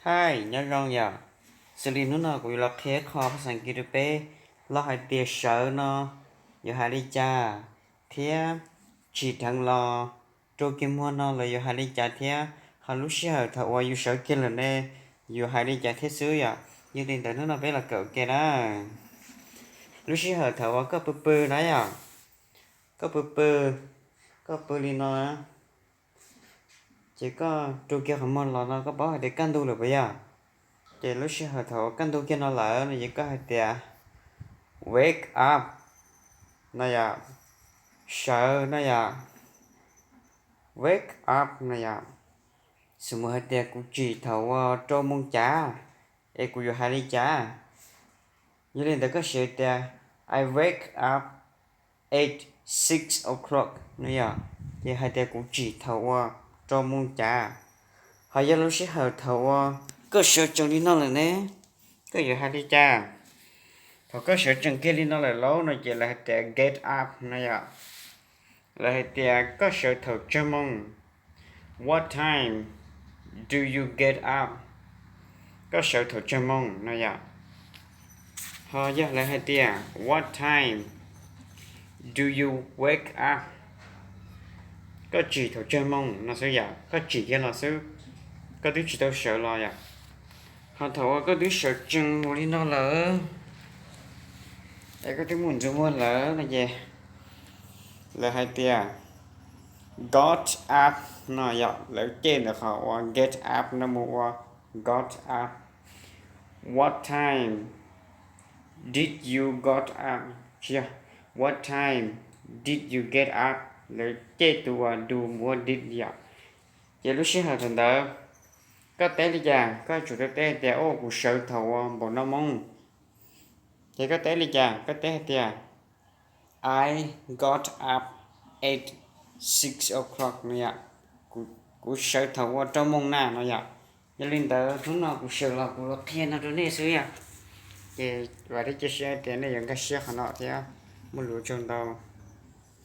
Hi, nyob zoo yom. Xws li hnub no kuv yuav los qhia qho phaj xaj kis rau peb los hais tias sawv no yuav hais li cas, thiab tsim dheev los rua kiag muag no lawv yuav hais li cas thiab ho lub sij hawm thaum uas yus sawv kiag lawm ne yuav hais li cas thiab xwb yom. Yog li ntawd hnub no peb los kawm kiag na. Lub sij hawm thaum uas koj pw pw na yom, koj pw pw, koj pw li no, ces koj rua kiag qhov muag los no koj paub hais tias kaj ntug lawm puas yog? Ces lub sij hawm thaum uas kaj ntug kiag no lawm no ces koj hais tias wake up no yom, sawv no yom, wake up no yom. Xws mus hais tias kuv tsim thaum uas rau moos cav, es kuv yuav hais li cas? Yog li ntawd koj siv tias I wake up at six o'clock no yom, ces hais tias kuv tsim thaum uas rau moos cav. Ho yog lub sij hawm thaum uas koj sawv tsees li no lawm ne, koj yuav hais li cas? Thaum koj sawv tsees kiag li no lawm lauj no ces lawv hais tias get up no yom. Lawv hais tias koj sawv thaum tsawg moos? What time do you get up? Koj sawv thaum tsawg moos no yom. Ho yog lawv hais tias what time do you wake up? Koj tsim thaum tsawg moos no xwb yom, koj tsim kiag los xwb, koj twb tsis tau sawv los yom. Ho thaum uas koj twb sawv tsees mus li no lawm, es koj twb mus ntxuav muag lawm no ces lawv hais tias got up no yom, lawv coj ntawm qhov uas get up no mus ua got up. What time did you got up? Tsis yog, what time did you get up? Lawv coj tus uas do mus ua did yom. Ces lub sij hawm thaum ntawd koj teb li cas? Koj tsum tau teb hais tias, o, kuv sawv thaum uas npaum no moos. Ces koj teb li cas? Koj teb hais tias I got up at six o'clock no yom, kuv sawv thaum ua rau moos na no yom. Yog li ntawd hnub no kuv sawv los kuv los qhia no rau nej xwb yom. Ces vam thiab cia siab hais tias nej yuav nkag siab qhov no thiab. Muaj lus ua tsaug ntau.